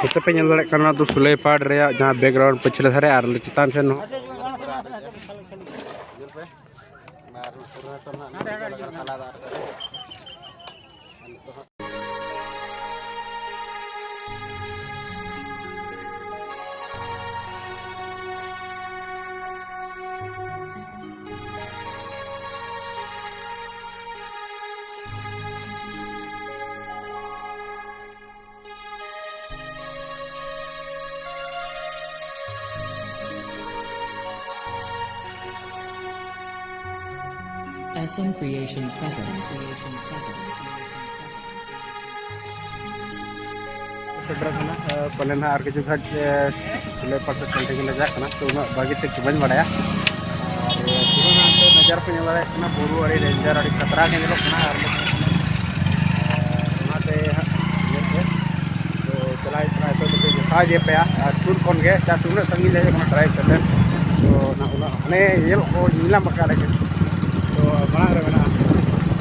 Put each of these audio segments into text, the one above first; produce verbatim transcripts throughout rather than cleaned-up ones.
ᱱᱚᱛᱮ ᱯᱮ ᱧᱮᱞ ᱫᱟᱲᱮᱭᱟᱜ ᱠᱟᱱᱟ, ᱱᱚᱣᱟ ᱫᱚ ᱥᱩᱞᱟᱹᱭ ᱯᱟᱲ ᱨᱮᱭᱟᱜ ᱡᱟᱦᱟᱸ background ᱯᱟᱹᱪᱷᱞᱟᱹ ᱫᱷᱟᱨᱮ ᱟᱨ ᱪᱮᱛᱟᱱ ᱥᱮᱫ ᱦᱚᱸ᱾ S M Creation present. ᱥᱮᱴᱮᱨ ᱠᱟᱱᱟ, ᱮ, ᱯᱟᱞᱮ ᱱᱟᱦᱟᱜ ᱟᱨ ᱠᱤᱪᱷᱩ ᱠᱷᱟᱡ, ᱮ, ᱥᱩᱞᱟᱹᱭ ᱯᱟᱲ ᱥᱮᱫ ᱴᱷᱮᱱ ᱞᱮ ᱪᱟᱞᱟᱜ ᱠᱟᱱᱟ, ᱛᱚ ᱩᱱᱟᱹᱜ ᱵᱷᱟᱹᱜᱤ ᱴᱷᱤᱠ ᱵᱟᱹᱧ ᱵᱟᱲᱟᱭᱟ᱾ ᱟᱨ ᱯᱩᱨᱟᱹ ᱱᱟᱦᱟᱜ ᱱᱚᱛᱮ ᱱᱟᱡᱟᱨ ᱯᱮ ᱧᱮᱞ ᱫᱟᱲᱮᱭᱟᱜ ᱠᱟᱱᱟ, ᱵᱩᱨᱩ ᱟᱹᱰᱤ danger, ᱟᱹᱰᱤ ᱠᱷᱟᱛᱨᱟ ᱜᱮ ᱧᱮᱞᱚᱜ ᱠᱟᱱᱟ᱾ ᱟᱨ ᱚᱱᱟᱛᱮ ᱦᱟᱸᱜ ᱤᱭᱟᱹ ᱛᱮ, ᱛᱚ ᱪᱟᱞᱟᱣ ᱦᱩᱭᱩᱜ ᱠᱟᱱᱟ, ᱱᱤᱛᱚᱜ ᱫᱚ ᱡᱚᱴᱟᱣ ᱤᱫᱤᱭᱮᱫ ᱯᱮᱭᱟ ᱟᱨ ᱥᱩᱨ ᱠᱷᱚᱱ ᱜᱮ, ᱡᱟᱦᱟᱸ ᱛᱤᱱᱟᱹᱜ ᱥᱟᱺᱜᱤᱧ ᱞᱮ ᱦᱮᱡ ᱟᱠᱟᱱᱟ drive ᱠᱟᱛᱮ, ᱛᱚ ᱚᱱᱟ ᱩᱱᱟᱹᱜ ᱦᱟᱱᱮ ᱧᱮᱞᱚᱜ ᱠᱚ ᱧᱮᱞ ᱧᱟᱢ ᱟᱠᱟᱫ ᱞᱮᱜᱮ, ᱛᱚ ᱢᱟᱲᱟᱝ ᱨᱮ ᱢᱮᱱᱟᱜᱼᱟ,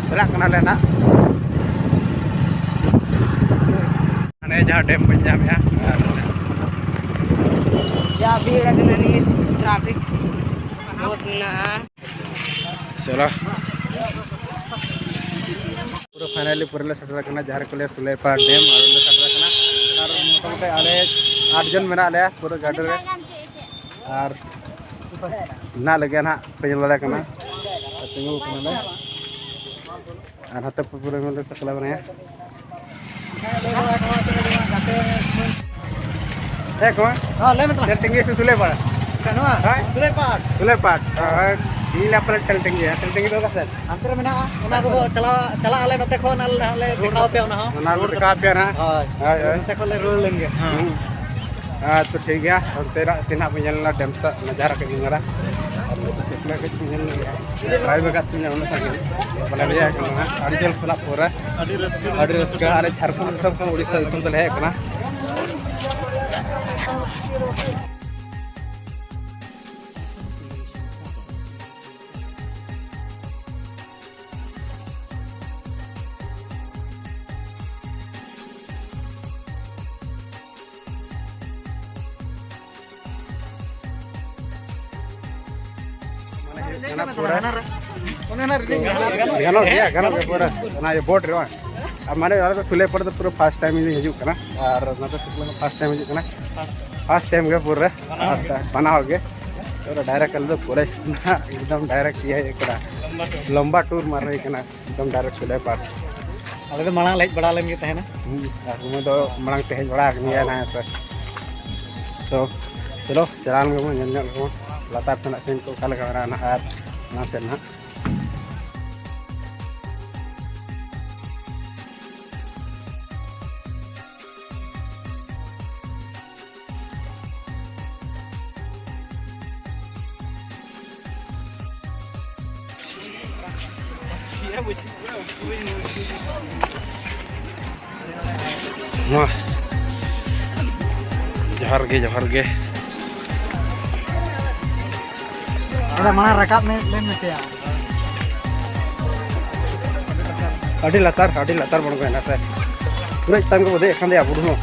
ᱪᱟᱞᱟᱜ ᱠᱟᱱᱟᱞᱮ ᱱᱟᱜ᱾ ᱦᱟᱱᱮ ᱡᱟᱦᱟᱸ dam ᱵᱚᱱ ᱧᱟᱢᱮᱜᱼᱟ᱾ ᱡᱟ ᱵᱷᱤᱲ ᱟᱠᱟᱱᱟ ᱱᱤᱭᱟᱹ traffic ᱵᱚᱦᱩᱛ ᱢᱮᱱᱟᱜᱼᱟ᱾ ᱪᱚᱞᱚ᱾ ᱯᱩᱨᱟᱹ finally ᱯᱩᱨᱟᱹ ᱞᱮ ᱥᱮᱴᱮᱨ ᱟᱠᱟᱱᱟ, ᱡᱟᱦᱟᱸ ᱨᱮᱠᱚ ᱞᱟᱹᱭᱟ ᱥᱩᱞᱟᱹᱭᱯᱟᱲ dam, ᱟᱨ ᱚᱸᱰᱮ ᱥᱮᱴᱮᱨ ᱟᱠᱟᱱᱟ᱾ ᱟᱨ ᱢᱚᱴᱟᱢᱩᱴᱤ ᱟᱞᱮ ᱟᱴ ᱡᱚᱱ ᱢᱮᱱᱟᱜ ᱞᱮᱭᱟ ᱯᱩᱨᱟᱹ ᱜᱟᱹᱰᱤ ᱨᱮ᱾ ᱟᱨ ᱢᱮᱱᱟᱜ ᱞᱮᱜᱮᱭᱟ ᱱᱟᱦᱟᱜ, ᱯᱮ ᱧᱮᱞ ᱫᱟᱲᱮᱭᱟᱜ ᱠᱟᱱᱟ᱾ ᱟᱨ ᱛᱤᱸᱜᱩ ᱠᱟᱱᱟᱞᱮ᱾ ᱟᱨ ᱦᱟᱛᱮ ᱯᱩᱨᱟᱹ ᱢᱮᱱ ᱥᱟᱠᱞᱟ ᱵᱟᱱᱟᱭᱟ᱾ ᱦᱮᱸ, ᱠᱚ? ᱦᱮᱸ, ᱞᱟᱹᱭ ᱢᱮ ᱛᱚ᱾ ᱪᱮᱫ ᱛᱮᱸᱜᱮ ᱥᱮ ᱥᱩᱞᱮ ᱯᱟᱲ? ᱟᱪᱪᱷᱟ, ᱱᱚᱣᱟ? ᱦᱮᱸ? ᱥᱩᱞᱮ ᱯᱟᱲ᱾ ᱥᱩᱞᱮ ᱯᱟᱲ᱾ ᱦᱮᱸ᱾ ᱤᱧ ᱞᱮ ᱯᱟᱞᱮ ᱴᱮᱞ ᱴᱮᱸᱜᱮ, ᱴᱮᱞ ᱴᱮᱸᱜᱮ ᱫᱚ ᱚᱠᱟ ᱥᱮᱫ? ᱦᱟᱱᱛᱮ ᱨᱮ ᱢᱮᱱᱟᱜᱼᱟ᱾ ᱚᱱᱟ ᱨᱮᱫᱚ ᱪᱟᱞᱟᱣ, ᱪᱟᱞᱟᱜ ᱟᱞᱮ ᱱᱚᱛᱮ ᱠᱷᱚᱱ, ᱟᱞᱮ ᱱᱟᱦᱟᱜ ᱞᱮ ᱫᱮᱠᱷᱟᱣ ᱟᱯᱮᱭᱟ ᱚᱱᱟ ᱦᱚᱸ᱾ ᱚᱱᱟ ᱨᱮᱫᱚ ᱫᱮᱠᱷᱟᱣ ᱟᱯᱮᱭᱟ ᱱᱟᱦᱟᱜ᱾ ᱦᱳᱭ᱾ ᱦᱳᱭ, ᱦᱳᱭ᱾ ᱱᱚᱛᱮ ᱠᱷᱚᱱ ᱞᱮ ᱨᱩᱣᱟᱹᱲ ᱞᱮᱱ ᱜᱮ᱾ ᱦᱮᱸ᱾ ᱟᱪᱪᱷᱟ, ᱴᱷᱤᱠ ᱜᱮᱭᱟ᱾ ᱚᱱᱛᱮ ᱱᱟᱜ ᱛᱮ ᱱᱟᱜ ᱵᱚᱱ ᱧᱮᱞ ᱞᱮᱱᱟ ᱰᱮᱢ ᱥᱮᱫ ᱱᱟᱡᱟᱨᱟ ᱠᱟᱹᱡ ᱧᱮᱞᱟ᱾ ᱟᱨ ᱱᱚᱛᱮ ᱥᱮᱫ ᱠᱷᱚᱱᱟᱜ ᱠᱟᱹᱡ ᱵᱚᱱ ᱧᱮᱞ ᱞᱮᱜᱮ᱾ ᱵᱟᱭ ᱵᱟᱜᱟᱜ ᱛᱤᱧᱟᱹ ᱩᱱᱟᱹᱜ ᱥᱟᱺᱜᱤᱧ᱾ ᱵᱚᱞᱮ ᱞᱟᱹᱭᱟᱭ ᱠᱟᱱᱟ ᱦᱟᱸᱜ, ᱟᱹᱰᱤ ᱡᱷᱟᱹᱞ ᱥᱟᱞᱟᱜ ᱯᱚᱨᱮ᱾ ᱟᱹᱰᱤ ᱨᱟᱹᱥᱠᱟᱹ᱾ ᱟᱹᱰᱤ ᱨᱟᱹᱥᱠᱟᱹ᱾ ᱟᱞᱮ ᱡᱷᱟᱲᱠᱷᱚᱸᱰ ᱫᱤᱥᱚᱢ ᱠᱷᱚᱱ ᱩᱲᱤᱥᱥᱟ ᱫᱤᱥᱚᱢ ᱛᱮᱞᱮ ᱦᱮᱡ ᱟᱠᱟᱱᱟ᱾ ᱜᱟᱱᱚᱜ ᱜᱮᱭᱟ, ᱜᱟᱱᱚᱜ ᱜᱮᱭᱟ ᱯᱩᱨᱟᱹ᱾ ᱚᱱᱟ ᱤᱭᱟᱹ ᱵᱳᱴ ᱨᱮ ᱵᱟᱝ? ᱟᱨ ᱢᱟᱱᱮ ᱟᱞᱮ ᱫᱚ ᱥᱩᱞᱮᱯᱟᱲ ᱫᱚ ᱯᱩᱨᱟᱹ ᱯᱷᱟᱥᱴ ᱴᱟᱭᱤᱢ ᱤᱧ ᱦᱤᱡᱩᱜ ᱠᱟᱱᱟ᱾ ᱟᱨ ᱱᱚᱛᱮ ᱥᱩᱠᱞᱟᱹ ᱦᱚᱸ ᱯᱷᱟᱥᱴ ᱴᱟᱭᱤᱢ ᱦᱤᱡᱩᱜ ᱠᱟᱱᱟ᱾ ᱯᱷᱟᱥᱴ ᱴᱟᱭᱤᱢ ᱜᱮ ᱯᱩᱨᱟᱹ᱾ ᱟᱨ ᱵᱟᱱᱟᱣ ᱜᱮ ᱯᱩᱨᱟᱹ ᱰᱟᱭᱨᱮᱠᱴ ᱟᱞᱮ ᱫᱚ ᱠᱚᱞᱮᱡᱽ ᱠᱷᱚᱱᱟᱜ ᱮᱠᱫᱚᱢ ᱰᱟᱭᱨᱮᱠᱴ ᱤᱭᱟᱹ ᱦᱩᱭ ᱠᱟᱱᱟ, ᱞᱚᱢᱵᱟ ᱴᱩᱨ ᱢᱟᱨ ᱦᱩᱭ ᱠᱟᱱᱟ ᱮᱠᱫᱚᱢ ᱰᱟᱭᱨᱮᱠᱴ ᱥᱩᱞᱮᱯᱟᱲ᱾ ᱟᱞᱮ ᱫᱚ ᱢᱟᱲᱟᱝ ᱞᱮ ᱦᱮᱡ ᱵᱟᱲᱟ ᱞᱮᱱ ᱜᱮ ᱛᱟᱦᱮᱱᱟ᱾ ᱦᱩᱸ, ᱟᱨ ᱥᱚᱢᱚᱭ ᱫᱚ ᱢᱟᱲᱟᱝ ᱛᱮ ᱦᱮᱡ ᱵᱟᱲᱟ ᱟᱠᱟᱱ ᱜᱮᱭᱟ ᱱᱟᱦᱟᱜ ᱥᱮ᱾ ᱛᱚ ᱪᱚᱞᱚ ᱪᱟᱞᱟᱣ ᱞᱮᱱ ᱜᱮᱵᱚᱱ, ᱧᱮᱞ ᱧᱚᱜ ᱞᱮᱜᱮᱵᱚᱱ ᱞᱟᱛᱟᱨ ᱥᱮᱱᱟᱜ ᱥᱤᱱ ᱠᱚ ᱚᱠᱟ ᱞᱮᱠᱟ ᱢᱮᱱᱟᱜᱼᱟ ᱱᱟᱦᱟᱜ ᱟᱨ ᱚᱱᱟ ᱥᱮᱫ ᱱᱟᱦᱟᱜ᱾ ᱢᱟ, ᱡᱚᱦᱟᱨ ᱜᱮ, ᱡᱚᱦᱟᱨ ᱜᱮ᱾ ᱫᱟᱫᱟ, ᱢᱟᱲᱟᱝ ᱨᱟᱠᱟᱵ ᱢᱮ, ᱞᱟᱹᱭ ᱢᱮᱥᱮᱭᱟ᱾ ᱟᱹᱰᱤ ᱞᱟᱛᱟᱨ, ᱟᱹᱰᱤ ᱞᱟᱛᱟᱨ ᱵᱚᱱ ᱜᱚᱭᱱᱟ ᱥᱮ᱾ ᱯᱩᱨᱟᱹ ᱪᱮᱛᱟᱱ ᱠᱚ ᱫᱮᱡ ᱠᱟᱱ ᱫᱚᱭᱟ ᱵᱩᱨᱩ ᱦᱚᱸ᱾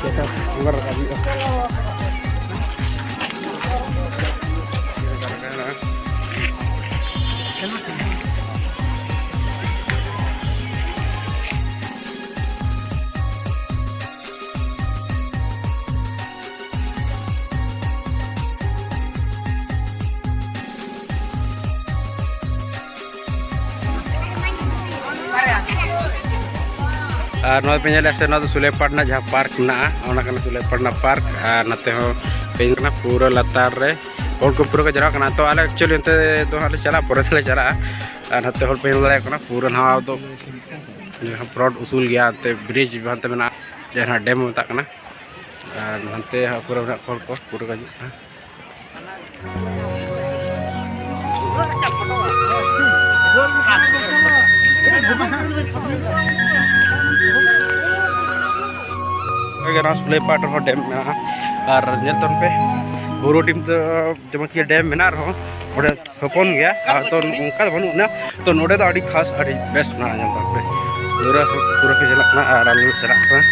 ᱪᱮᱛᱟᱱ ᱟᱵᱟᱨ ᱨᱟᱠᱟᱵ ᱦᱩᱭᱩᱜᱼᱟ᱾ ᱟᱨ ᱱᱚᱜᱼᱚᱭ ᱯᱮ ᱧᱮᱞᱮᱫ ᱥᱮ, ᱱᱚᱣᱟ ᱫᱚ ᱥᱩᱞᱮᱯᱟᱲ ᱨᱮᱱᱟᱜ ᱡᱟᱦᱟᱸ ᱯᱟᱨᱠ ᱢᱮᱱᱟᱜᱼᱟ, ᱚᱱᱟ ᱠᱟᱱᱟ ᱥᱩᱞᱮᱯᱟᱲ ᱨᱮᱱᱟᱜ ᱯᱟᱨᱠ᱾ ᱟᱨ ᱱᱚᱛᱮ ᱦᱚᱸ ᱯᱮ ᱧᱮᱞ ᱠᱟᱱᱟ, ᱯᱩᱨᱟᱹ ᱞᱟᱛᱟᱨ ᱨᱮ ᱦᱚᱲ ᱠᱚ ᱯᱩᱨᱟᱹ ᱠᱚ ᱡᱟᱣᱨᱟᱜ ᱠᱟᱱᱟ᱾ ᱛᱚ ᱟᱞᱮ ᱮᱠᱪᱩᱭᱮᱞᱤ ᱚᱱᱛᱮ ᱫᱚ ᱦᱟᱸᱜ ᱞᱮ ᱪᱟᱞᱟᱜᱼᱟ, ᱯᱚᱨᱮ ᱛᱮᱞᱮ ᱪᱟᱞᱟᱜᱼᱟ᱾ ᱟᱨ ᱱᱚᱛᱮ ᱦᱚᱲ ᱯᱮ ᱧᱮᱞ ᱫᱟᱲᱮᱭᱟᱜ ᱠᱟᱱᱟ, ᱯᱩᱨᱟᱹ ᱱᱚᱣᱟ ᱫᱚ ᱡᱟᱦᱟᱸ ᱯᱷᱨᱚᱱᱴ ᱩᱥᱩᱞ ᱜᱮᱭᱟ, ᱚᱱᱛᱮ ᱵᱨᱤᱡᱽ ᱦᱟᱱᱛᱮ ᱢᱮᱱᱟᱜᱼᱟ, ᱡᱟᱦᱟᱸ ᱰᱮᱢ ᱢᱮᱛᱟᱜ ᱠᱟᱱᱟ᱾ ᱟᱨ ᱦᱟᱱᱛᱮ ᱦᱟᱸᱜ ᱯᱩᱨᱟᱹ ᱢᱮᱱᱟᱜ ᱠᱚᱣᱟ ᱦᱚᱲ ᱠᱚ, ᱯᱩᱨᱟᱹ ᱠᱚ ᱦᱤᱡᱩᱜ ᱠᱟᱱᱟ᱾ ᱚᱱᱠᱟ ᱜᱮ ᱱᱚᱣᱟ ᱥᱩᱞᱟᱹᱭᱯᱟᱲ ᱨᱮᱦᱚᱸ ᱰᱮᱢ ᱢᱮᱱᱟᱜᱼᱟ᱾ ᱟᱨ ᱧᱮᱞ ᱛᱟᱵᱚᱱ ᱯᱮ, ᱵᱩᱨᱩ ᱰᱤᱢ ᱫᱚ ᱡᱮᱢᱚᱱ ᱠᱤ ᱰᱮᱢ ᱢᱮᱱᱟᱜ ᱨᱮᱦᱚᱸ, ᱚᱸᱰᱮ ᱦᱚᱯᱚᱱ ᱜᱮᱭᱟ, ᱟᱨ ᱛᱚ ᱚᱱᱠᱟ ᱫᱚ ᱵᱟᱹᱱᱩᱜ ᱟᱱᱟ᱾ ᱛᱚ ᱱᱚᱰᱮ ᱫᱚ ᱟᱹᱰᱤ ᱠᱷᱟᱥ, ᱟᱹᱰᱤ ᱵᱮᱥ ᱢᱮᱱᱟᱜᱼᱟ, ᱧᱮᱞ ᱛᱟᱵᱚᱱ ᱯᱮ᱾ ᱯᱩᱨᱟᱹ, ᱯᱩᱨᱟᱹ ᱠᱚ ᱪᱟᱞᱟᱜ ᱠᱟᱱᱟ ᱟᱨ ᱟᱞᱮ ᱞᱮ ᱪᱟᱞᱟᱜ ᱠᱟᱱᱟ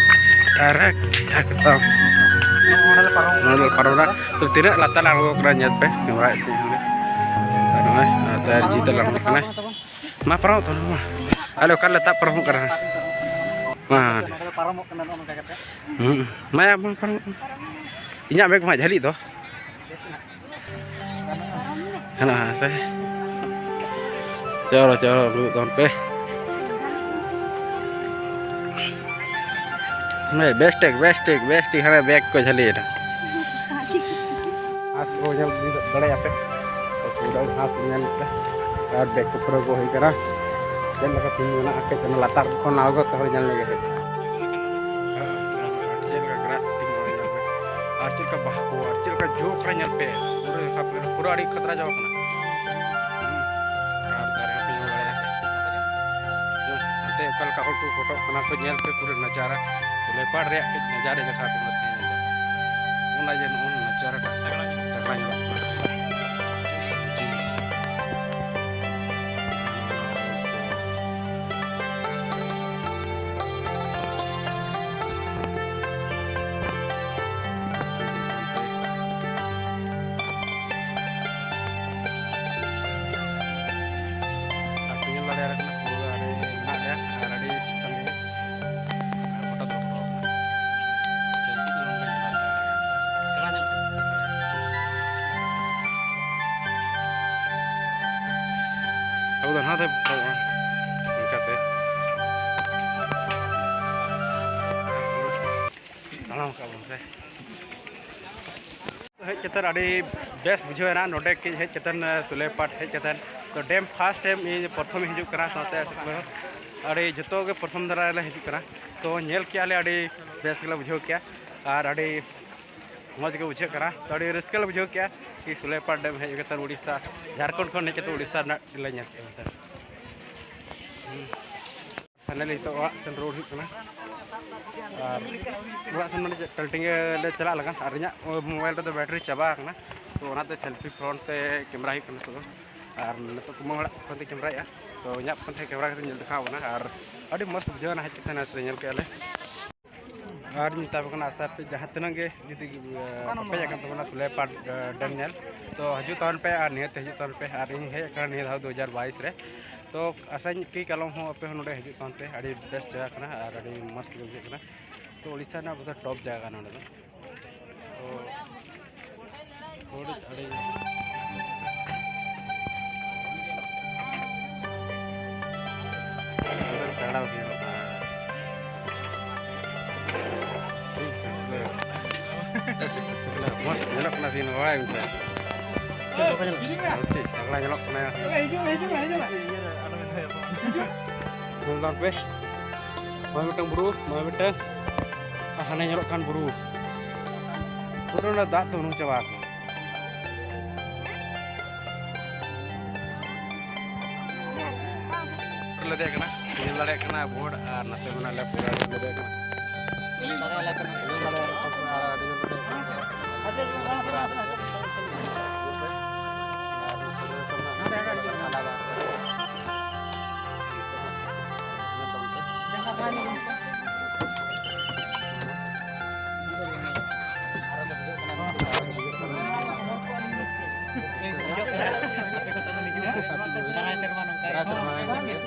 ᱰᱟᱭᱨᱮᱠᱴ ᱴᱷᱤᱠ ᱴᱷᱟᱠ ᱮᱠᱫᱚᱢ᱾ ᱱᱚᱰᱮ ᱞᱮ ᱯᱟᱨᱚᱢ ᱮᱱᱟ᱾ ᱛᱚ, ᱛᱤᱱᱟᱹᱜ ᱞᱟᱛᱟᱨ ᱞᱮ ᱟᱬᱜᱚ ᱠᱟᱱᱟ, ᱧᱮᱞ ᱯᱮ, ᱠᱮᱢᱨᱟ ᱮᱫ ᱛᱤᱧ ᱠᱟᱱᱟ᱾ ᱟᱨ ᱱᱚᱜᱼᱚᱭ, ᱱᱚᱛᱮ ᱟᱨ ᱡᱤᱛ ᱞᱮ ᱟᱬᱜᱚ ᱠᱟᱱᱟ᱾ ᱢᱟ, ᱯᱟᱨᱚᱢᱚᱜ ᱛᱟᱵᱚᱱ ᱢᱟ᱾ ᱟᱞᱮ ᱚᱠᱟ ᱞᱮ ᱛᱟᱵ ᱯᱟᱨᱚᱢᱚᱜ ᱠᱟᱱᱟ᱾ ᱢᱟ᱾ ᱱᱚᱰᱮ ᱞᱮ ᱯᱟᱨᱚᱢᱚᱜ ᱠᱟᱱᱟ, ᱱᱚᱜᱼᱚ ᱱᱚᱝᱠᱟ ᱠᱟᱛᱮ᱾ ᱦᱩᱸ᱾ ᱢᱟ, ᱢᱟ, ᱯᱟᱨᱚᱢᱚᱜ ᱢᱟ᱾ ᱤᱧᱟᱹᱜ ᱵᱮᱜᱽ ᱢᱟ ᱡᱷᱟᱹᱞᱤᱜ ᱫᱚ᱾ ᱦᱮᱱᱟᱜᱼᱟ, ᱦᱮᱸ ᱥᱮ? ᱪᱚᱞᱚ, ᱪᱚᱞᱚ, ᱫᱩᱲᱩᱵ ᱛᱟᱵᱚᱱ ᱯᱮ᱾ ᱦᱮᱸ, ᱵᱮᱥ ᱴᱷᱤᱠ, ᱵᱮᱥ ᱴᱷᱤᱠ, ᱵᱮᱥ ᱴᱷᱤᱠ, ᱦᱟᱱᱮ ᱵᱮᱜᱽ ᱠᱚ ᱡᱷᱟᱹᱞᱤᱭᱮᱱᱟ᱾ ᱜᱷᱟᱥ ᱠᱚ ᱧᱮᱞ ᱫᱟᱲᱮᱭᱟᱜᱼᱟ ᱯᱮ᱾ ᱯᱩᱨᱟᱹ ᱜᱷᱟᱥ ᱧᱮᱞ ᱯᱮ᱾ ᱟᱨ ᱵᱮᱜᱽ ᱠᱚ ᱯᱩᱨᱟᱹ ᱜᱚ ᱦᱩᱭ ᱠᱟᱱᱟ᱾ ᱪᱮᱫ ᱞᱮᱠᱟ ᱛᱤᱸᱜᱩ ᱢᱮᱱᱟᱜᱼᱟ, ᱠᱟᱹᱡ ᱚᱱᱟ ᱞᱟᱛᱟᱨ ᱠᱷᱚᱱ ᱟᱬᱜᱚ ᱛᱮ ᱦᱚᱸ ᱧᱮᱞ ᱞᱮᱜᱮ ᱠᱟᱹᱡ᱾ ᱪᱮᱫ ᱞᱮᱠᱟ ᱜᱷᱟᱥ ᱛᱤᱸᱜᱩ ᱠᱟᱱᱟ ᱧᱮᱞ ᱯᱮ᱾ ᱟᱨ ᱪᱮᱫ ᱞᱮᱠᱟ ᱵᱟᱦᱟ ᱠᱚ, ᱟᱨ ᱪᱮᱫ ᱞᱮᱠᱟ ᱡᱚ ᱠᱟᱱᱟ ᱧᱮᱞ ᱯᱮ᱾ ᱯᱩᱨᱟᱹ ᱥᱟᱯ ᱯᱩᱨᱟᱹ ᱟᱹᱰᱤ ᱠᱷᱟᱛᱨᱟ ᱪᱟᱵᱟ ᱠᱟᱱᱟ᱾ ᱟᱨ ᱫᱟᱨᱮ ᱦᱚᱸᱯᱮ ᱧᱮᱞ ᱫᱟᱲᱮᱭᱟᱜᱼᱟ᱾ ᱦᱟᱱᱛᱮ ᱚᱠᱟ ᱞᱮᱠᱟ ᱦᱚᱲ ᱠᱚ ᱯᱷᱳᱴᱳᱜ ᱠᱟᱱᱟ ᱠᱚ, ᱧᱮᱞ ᱯᱮ ᱯᱩᱨᱟᱹ ᱱᱟᱡᱟᱨᱟ᱾ ᱞᱮᱯᱟᱲ ᱨᱮᱭᱟᱜ ᱠᱟᱹᱡ ᱱᱟᱡᱟᱨᱟ ᱡᱟᱭᱜᱟ ᱠᱚ ᱛᱟᱦᱮᱸ ᱧᱮᱞ ᱯᱮ᱾ ᱚᱱᱟ ᱡᱮ ᱱᱚᱜᱼᱚ ᱱᱟᱡᱟᱨᱟ ᱴᱟᱜ ᱛᱟᱜᱲᱟ ᱧᱮᱞᱚᱜ ᱠᱟᱱᱟ᱾ ᱟᱨ ᱯᱮ ᱧᱮᱞ ᱫᱟᱲᱮᱭᱟᱜ ᱠᱟᱱᱟ, ᱯᱩᱨᱟᱹ ᱟᱹᱰᱤ ᱢᱮᱱᱟᱜ ᱞᱮᱭᱟ ᱟᱨ ᱟᱹᱰᱤ ᱥᱟᱸᱜᱮ ᱟᱨ ᱯᱷᱳᱴᱳ ᱫᱚ ᱯᱷᱳᱴᱳ ᱠᱟᱱᱟ᱾ ᱪᱚᱞᱛᱤ ᱠᱚ ᱱᱚᱝᱠᱟ ᱧᱮᱞᱚᱜ ᱠᱟᱱᱟ᱾ ᱟᱵᱚ ᱫᱚ ᱱᱚᱣᱟ ᱛᱮ ᱯᱷᱳᱴᱳᱜᱼᱟ, ᱚᱱᱠᱟᱛᱮ᱾ ᱛᱟᱲᱟᱢ ᱠᱟᱜ ᱵᱚᱱ ᱥᱮ᱾ ᱦᱮᱡ ᱠᱟᱛᱮᱫ ᱟᱹᱰᱤ ᱵᱮᱥ ᱵᱩᱡᱷᱟᱹᱣ ᱮᱱᱟ ᱱᱚᱰᱮ ᱠᱟᱹᱡ ᱦᱮᱡ ᱠᱟᱛᱮᱫ, ᱥᱩᱞᱟᱹᱭᱯᱟᱴ ᱦᱮᱡ ᱠᱟᱛᱮᱫ᱾ ᱛᱚ, ᱰᱮᱢ ᱯᱷᱟᱥᱴ ᱴᱟᱭᱤᱢ ᱤᱧ ᱯᱨᱚᱛᱷᱚᱢ ᱤᱧ ᱦᱤᱡᱩᱜ ᱠᱟᱱᱟ, ᱥᱟᱶᱛᱮ ᱟᱹᱰᱤ ᱡᱚᱛᱚ ᱜᱮ ᱯᱨᱚᱛᱷᱚᱢ ᱫᱷᱟᱨᱟ ᱞᱮ ᱦᱤᱡᱩᱜ ᱠᱟᱱᱟ᱾ ᱛᱚ, ᱧᱮᱞ ᱠᱮᱜᱼᱟ ᱞᱮ, ᱟᱹᱰᱤ ᱵᱮᱥ ᱜᱮᱞᱮ ᱵᱩᱡᱷᱟᱹᱣ ᱠᱮᱜᱼᱟ ᱟᱨ ᱟᱹᱰᱤ ᱢᱚᱡᱽ ᱜᱮ ᱵᱩᱡᱷᱟᱹᱜ ᱠᱟᱱᱟ᱾ ᱛᱚ, ᱟᱹᱰᱤ ᱨᱟᱹᱥᱠᱟᱹ ᱞᱮ ᱵᱩᱡᱷᱟᱹᱣ ᱠᱮᱜᱼᱟ ᱠᱤ ᱥᱩᱞᱟᱹᱭᱯᱟᱴ ᱰᱮᱢ ᱦᱮᱡ ᱠᱟᱛᱮᱫ ᱩᱲᱤᱥᱥᱟ, ᱡᱷᱟᱲᱠᱷᱚᱸᱰ ᱠᱷᱚᱱ ᱦᱮᱡ ᱠᱟᱛᱮᱫ ᱩᱲᱤᱥᱥᱟ ᱨᱮᱱᱟᱜ ᱞᱮ ᱧᱮᱞ ᱠᱮᱫᱟ᱾ ᱦᱩᱸ᱾ ᱯᱷᱟᱭᱱᱟᱞᱤ ᱱᱤᱛᱚᱜ ᱚᱲᱟᱜ ᱥᱮᱱ ᱨᱩᱣᱟᱹᱲ ᱦᱩᱭᱩᱜ ᱠᱟᱱᱟ᱾ ᱟᱨ ᱚᱲᱟᱜ ᱥᱮᱱ ᱢᱟᱱᱮ ᱪᱮᱫ, ᱴᱟᱞᱴᱤᱝ ᱞᱮ ᱪᱟᱞᱟᱜ ᱞᱟᱹᱜᱤᱫ, ᱟᱨ ᱤᱧᱟᱹᱜ ᱢᱳᱵᱟᱭᱤᱞ ᱨᱮᱫᱚ ᱵᱮᱴᱨᱤ ᱪᱟᱵᱟ ᱟᱠᱟᱱᱟ, ᱛᱚ ᱚᱱᱟᱛᱮ ᱥᱮᱞᱯᱷᱤ ᱯᱷᱨᱚᱱᱴ ᱛᱮ ᱠᱮᱢᱮᱨᱟ ᱦᱩᱭᱩᱜ ᱠᱟᱱᱟ ᱱᱤᱛᱚᱜ ᱫᱚ᱾ ᱟᱨ ᱱᱤᱛᱚᱜ ᱠᱩᱢᱟᱹᱝ ᱚᱲᱟᱜ ᱠᱷᱚᱱ ᱛᱮ ᱠᱮᱢᱮᱨᱟᱭᱮᱫᱼᱟ, ᱛᱚ ᱤᱧᱟᱹᱜ ᱯᱷᱳᱱ ᱛᱮ ᱠᱮᱢᱮᱨᱟ ᱠᱟᱛᱮ ᱧᱮᱞ ᱫᱮᱠᱷᱟᱣ ᱠᱟᱱᱟ᱾ ᱟᱨ ᱟᱹᱰᱤ ᱢᱚᱡᱽ ᱵᱩᱡᱷᱟᱹᱣ ᱮᱱᱟ ᱦᱮᱡ ᱠᱟᱛᱮ, ᱱᱮᱥ ᱧᱮᱞ ᱠᱮᱜᱼᱟ ᱞᱮ᱾ ᱟᱨ ᱢᱮᱛᱟ ᱯᱮ ᱠᱟᱱᱟ, ᱟᱥᱟ ᱯᱮ ᱡᱟᱦᱟᱸ ᱛᱤᱱᱟᱹᱜ ᱜᱮ ᱡᱩᱫᱤ ᱵᱟᱯᱮ ᱦᱮᱡ ᱟᱠᱟᱱ ᱛᱟᱵᱚᱱᱟ ᱥᱩᱞᱟᱹᱭᱯᱟᱲ ᱰᱮᱢ ᱧᱮᱞ, ᱛᱚ ᱦᱤᱡᱩᱜ ᱛᱟᱵᱚᱱ ᱯᱮ ᱟᱨ ᱱᱤᱭᱟᱹᱛᱮ ᱦᱤᱡᱩᱜ ᱛᱟᱵᱚᱱ ᱯᱮ᱾ ᱟᱨ ᱤᱧ ᱦᱮᱡ ᱟᱠᱟᱱᱟ ᱱᱤᱭᱟᱹ ᱫᱷᱟᱣ ᱫᱩ ᱦᱟᱡᱟᱨ ᱵᱟᱭᱤᱥ ᱨᱮ, ᱛᱚ ᱟᱥᱟᱧ ᱠᱤ ᱠᱟᱞᱚᱢ ᱦᱚᱸ ᱟᱯᱮ ᱦᱚᱸ ᱱᱚᱰᱮ ᱦᱤᱡᱩᱜ ᱛᱟᱵᱚᱱ ᱯᱮ᱾ ᱟᱹᱰᱤ ᱵᱮᱥ ᱡᱟᱭᱜᱟ ᱠᱟᱱᱟ ᱟᱨ ᱟᱹᱰᱤ ᱢᱚᱡᱽ ᱜᱮ ᱵᱩᱡᱷᱟᱹᱜ ᱠᱟᱱᱟ᱾ ᱛᱚ ᱳᱰᱤᱥᱟ ᱨᱮᱱᱟᱜ ᱵᱚᱫᱷᱚᱭ ᱴᱚᱯ ᱡᱟᱭᱜᱟ ᱠᱟᱱᱟ ᱱᱚᱰᱮ ᱫᱚ᱾ ᱛᱚ ᱟᱹᱰᱤ, ᱟᱹᱰᱤ ᱛᱟᱜᱲᱟ ᱵᱩᱡᱷᱟᱹᱜ ᱠᱟᱱᱟ᱾ ᱢᱚᱡᱽ ᱧᱮᱞᱚᱜ ᱠᱟᱱᱟ ᱥᱤᱱ, ᱵᱟᱲᱟᱭ ᱢᱮᱥᱮ᱾ ᱴᱷᱤᱠ, ᱛᱟᱜᱲᱟ ᱧᱮᱞᱚᱜ ᱠᱟᱱᱟ᱾ ᱧᱮᱞ ᱛᱟᱵᱚᱱ ᱯᱮ, ᱱᱚᱜᱼᱚᱭ ᱢᱤᱫᱴᱟᱝ ᱵᱩᱨᱩ, ᱱᱚᱜᱼᱚᱭ ᱢᱤᱫᱴᱟᱝ, ᱟᱨ ᱦᱟᱱᱮ ᱧᱮᱞᱚᱜ ᱠᱟᱱ ᱵᱩᱨᱩ, ᱯᱩᱨᱟᱹ ᱚᱱᱟ ᱫᱟᱜ ᱛᱮ ᱩᱱᱩᱢ ᱪᱟᱵᱟ ᱟᱠᱟᱱᱟ᱾ ᱞᱮ ᱫᱮᱡ ᱠᱟᱱᱟ, ᱧᱮᱞ ᱫᱟᱲᱮᱭᱟᱜ ᱠᱟᱱᱟ ᱵᱳᱨᱰ, ᱟᱨ ᱱᱚᱛᱮ ᱢᱮᱱᱟᱜ ᱞᱮ ᱯᱩᱨᱟᱹ ᱞᱮ ᱫᱮᱡ ᱠᱟᱱᱟ᱾ ᱧᱮᱞ ᱫᱟᱲᱮᱭᱟᱜ ᱠᱟᱱᱟ, ᱧᱮᱞ ᱫᱟᱲᱮᱭᱟᱜ ᱠᱟᱱᱟ, ᱟᱨ ᱟᱹᱰᱤ ᱡᱳᱨ ᱞᱮ ᱫᱮᱡ ᱠᱟᱱᱟ᱾ ᱫᱟᱨᱟᱭ ᱥᱮᱨᱢᱟ ᱱᱚᱝᱠᱟ ᱜᱮ᱾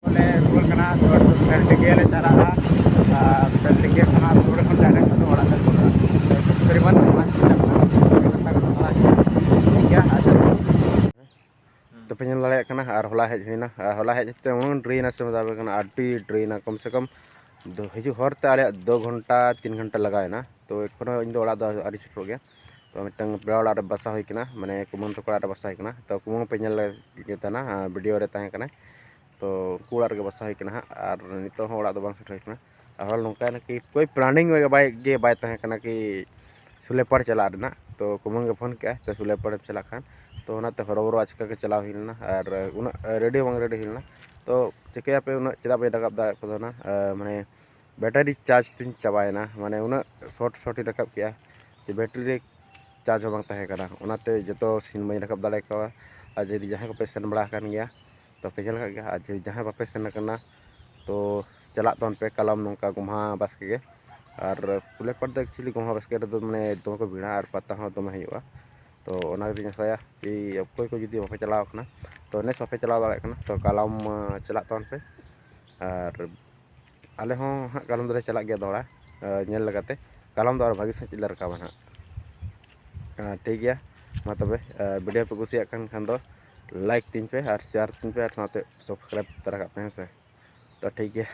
ᱵᱚᱞᱮ ᱨᱩᱣᱟᱹᱲ ᱠᱟᱱᱟ, ᱛᱚ ᱯᱷᱮᱞᱰᱤᱜᱮ ᱞᱮ ᱪᱟᱞᱟᱜᱼᱟ᱾ ᱟᱨ ᱯᱷᱮᱞᱰᱤᱜᱮ ᱠᱷᱚᱱᱟᱜ ᱨᱩᱣᱟᱹᱲ ᱠᱷᱚᱱ direct ᱫᱚ ᱚᱲᱟᱜ ᱞᱮ ᱨᱩᱣᱟᱹᱲᱟ᱾ ᱛᱚ ᱛᱚᱯᱮ ᱧᱮᱞ ᱫᱟᱲᱮᱭᱟᱜ ᱠᱟᱱᱟ, ᱟᱨ ᱦᱚᱞᱟ ᱦᱮᱡ ᱦᱩᱭᱱᱟ, ᱟᱨ ᱦᱚᱞᱟ ᱦᱮᱡ ᱛᱮ ᱩᱱᱟᱹᱜ ᱰᱮᱨᱤᱭᱮᱱᱟ ᱥᱮ ᱢᱮᱛᱟ ᱯᱮ ᱠᱟᱱᱟ, ᱟᱹᱰᱤ ᱰᱮᱨᱤᱭᱮᱱᱟ, ᱠᱚᱢ ᱥᱮ ᱠᱚᱢ ᱫᱚ ᱦᱤᱡᱩᱜ ᱦᱚᱨ ᱛᱮ ᱟᱞᱮᱭᱟᱜ ᱫᱩ ᱜᱷᱚᱱᱴᱟ ᱛᱤᱱ ᱜᱷᱚᱱᱴᱟ ᱞᱟᱜᱟᱣᱮᱱᱟ᱾ ᱛᱚ ᱮᱠᱷᱚᱱᱳ ᱤᱧ ᱫᱚ ᱚᱲᱟᱜ ᱫᱚ ᱟᱹᱣᱨᱤ ᱥᱮᱴᱮᱨᱚᱜ ᱜᱮᱭᱟ᱾ ᱛᱚ ᱢᱤᱫᱴᱟᱝ ᱯᱮᱲᱟ ᱚᱲᱟᱜ ᱨᱮ ᱵᱟᱥᱟ ᱦᱩᱭ ᱠᱟᱱᱟ, ᱢᱟᱱᱮ ᱠᱩᱢᱟᱹᱝ ᱛᱟᱠᱚ ᱚᱲᱟᱜ ᱨᱮ ᱵᱟᱥᱟ ᱦᱩᱭ ᱠᱟᱱᱟ᱾ ᱛᱚ ᱠᱩᱢᱟᱹᱝ ᱯᱮ ᱧᱮᱞ ᱞᱮᱫᱮ ᱛᱟᱦᱮᱱᱟ, ᱵᱷᱤᱰᱤᱭᱳ ᱨᱮ ᱛᱟᱦᱮᱸ ᱠᱟᱱᱟᱭ᱾ ᱛᱚ ᱩᱱᱠᱩ ᱚᱲᱟᱜ ᱨᱮᱜᱮ ᱵᱟᱥᱟ ᱦᱩᱭ ᱠᱟᱱᱟ ᱦᱟᱸᱜ, ᱟᱨ ᱱᱤᱛᱚᱜ ᱦᱚᱸ ᱚᱲᱟᱜ ᱫᱚ ᱵᱟᱝ ᱥᱮᱴᱮᱨ ᱦᱩᱭ ᱠᱟᱱᱟ᱾ ᱟᱨ ᱦᱚᱲ ᱱᱚᱝᱠᱟᱭᱮᱱᱟ ᱠᱤ ᱠᱳᱭ planning ᱜᱮ ᱵᱟᱭ, ᱜᱮ ᱵᱟᱭ ᱛᱟᱦᱮᱸ ᱠᱟᱱᱟ ᱠᱤ ᱥᱩᱞᱮᱯᱟᱲ ᱪᱟᱞᱟᱜ ᱨᱮᱱᱟᱜ᱾ ᱛᱚ ᱠᱩᱢᱟᱹᱝ ᱜᱮ ᱯᱷᱳᱱ ᱠᱮᱜᱼᱟᱭ, "ᱛᱚ ᱥᱩᱞᱮᱯᱟᱲᱮᱢ ᱪᱟᱞᱟᱜ ᱠᱷᱟᱱ?" ᱛᱚ ᱚᱱᱟᱛᱮ ᱦᱚᱨᱚᱵᱚᱨᱚ ᱟᱪᱠᱟ ᱜᱮ ᱪᱟᱞᱟᱣ ᱦᱩᱭ ᱞᱮᱱᱟ, ᱟᱨ ᱩᱱᱟᱹᱜ ᱨᱮᱰᱤ ᱦᱚᱸ ᱵᱟᱝ ᱨᱮᱰᱤ ᱦᱩᱭ ᱞᱮᱱᱟ᱾ ᱛᱚ ᱪᱤᱠᱟᱹᱭᱟᱯᱮ, ᱩᱱᱟᱹᱜ ᱪᱮᱫᱟᱜ ᱵᱟᱹᱧ ᱨᱟᱠᱟᱵ ᱫᱟᱲᱮᱭᱟᱜ ᱠᱟᱱᱟ, ᱟᱨ ᱢᱟᱱᱮ ᱵᱮᱴᱟᱨᱤ ᱪᱟᱨᱡᱽ ᱛᱤᱧ ᱪᱟᱵᱟᱭᱮᱱᱟ, ᱢᱟᱱᱮ ᱩᱱᱟᱹᱜ ᱥᱚᱨᱴ ᱥᱚᱨᱴ ᱤᱧ ᱨᱟᱠᱟᱵ ᱠᱮᱜᱼᱟ ᱡᱮ ᱵᱮᱴᱟᱨᱤ ᱨᱮ ᱪᱟᱨᱡᱽ ᱦᱚᱸ ᱵᱟᱝ ᱛᱟᱦᱮᱸ ᱠᱟᱱᱟ, ᱚᱱᱟᱛᱮ ᱡᱚᱛᱚ ᱥᱤᱱ ᱵᱟᱹᱧ ᱨᱟᱠᱟᱵ ᱫᱟᱲᱮ ᱠᱟᱣᱟ᱾ ᱟᱨ ᱡᱩᱫᱤ ᱡᱟᱦᱟᱸᱭ ᱠᱚᱯᱮ ᱥᱮᱱ ᱵᱟᱲᱟ ᱟᱠᱟᱱ ᱜᱮᱭᱟ, ᱛᱚ ᱯᱮ ᱧᱮᱞ ᱟᱠᱟᱫ ᱜᱮᱭᱟ, ᱟᱨ ᱡᱩᱫᱤ ᱡᱟᱦᱟᱸᱭ ᱵᱟᱯᱮ ᱥᱮᱱ ᱟᱠᱟᱱᱟ, ᱛᱚ ᱪᱟᱞᱟᱜ ᱛᱟᱵᱚᱱ ᱯᱮ ᱠᱟᱞᱚᱢ ᱱᱚᱝᱠᱟ ᱜᱚᱢᱦᱟ ᱵᱟᱥᱠᱮ ᱜᱮ᱾ ᱟᱨ ᱥᱩᱞᱮᱯᱟᱲ ᱫᱚ actually ᱜᱚᱢᱦᱟ ᱵᱟᱥᱠᱮ ᱨᱮᱫᱚ ᱢᱟᱱᱮ ᱫᱚᱢᱮ ᱠᱚ ᱵᱷᱤᱲᱟ ᱟᱨ ᱯᱟᱛᱟ ᱦᱚᱸ ᱫᱚᱢᱮ ᱦᱩᱭᱩᱜᱼᱟ᱾ ᱛᱚ ᱚᱱᱟ ᱜᱮᱞᱤᱧ ᱟᱥᱟᱭᱟ ᱠᱤ ᱚᱠᱚᱭ ᱠᱚ ᱡᱩᱫᱤ ᱵᱟᱯᱮ ᱪᱟᱞᱟᱣ ᱟᱠᱟᱱᱟ, ᱛᱚ ᱱᱮᱥ ᱵᱟᱯᱮ ᱪᱟᱞᱟᱣ ᱫᱟᱲᱮᱭᱟᱜ ᱠᱟᱱᱟ, ᱛᱚ ᱠᱟᱞᱚᱢ, ᱟᱸ, ᱪᱟᱞᱟᱜ ᱛᱟᱵᱚᱱ ᱯᱮ᱾ ᱟᱨ ᱟᱞᱮ ᱦᱚᱸ ᱦᱟᱸᱜ ᱠᱟᱞᱚᱢ ᱫᱚᱞᱮ ᱪᱟᱞᱟᱜ ᱜᱮᱭᱟ ᱫᱚᱦᱲᱟ, ᱟᱸ, ᱧᱮᱞ ᱞᱮᱠᱟᱛᱮ᱾ ᱠᱟᱞᱚᱢ ᱫᱚ ᱟᱨ ᱵᱷᱟᱹᱜᱤ ᱥᱟᱺᱦᱤᱡ ᱞᱮ ᱨᱟᱠᱟᱵᱟ ᱦᱟᱸᱜ᱾ ᱟᱸ, ᱴᱷᱤᱠ ᱜᱮᱭᱟ, ᱢᱟ ᱛᱚᱵᱮ, ᱟᱸ, ᱵᱷᱤᱰᱤᱭᱳ ᱯᱮ ᱠᱩᱥᱤᱭᱟᱜ ᱠᱟᱱ ᱠᱷᱟᱱ ᱫᱚ like ᱛᱤᱧ ᱯᱮ ᱟᱨ share ᱛᱤᱧ ᱯᱮ ᱟᱨ ᱥᱟᱶᱛᱮ subscribe ᱛᱚᱨᱟ ᱠᱟᱜ ᱯᱮ, ᱦᱮᱸ ᱥᱮ᱾ ᱛᱚ ᱴᱷᱤᱠ ᱜᱮᱭᱟ᱾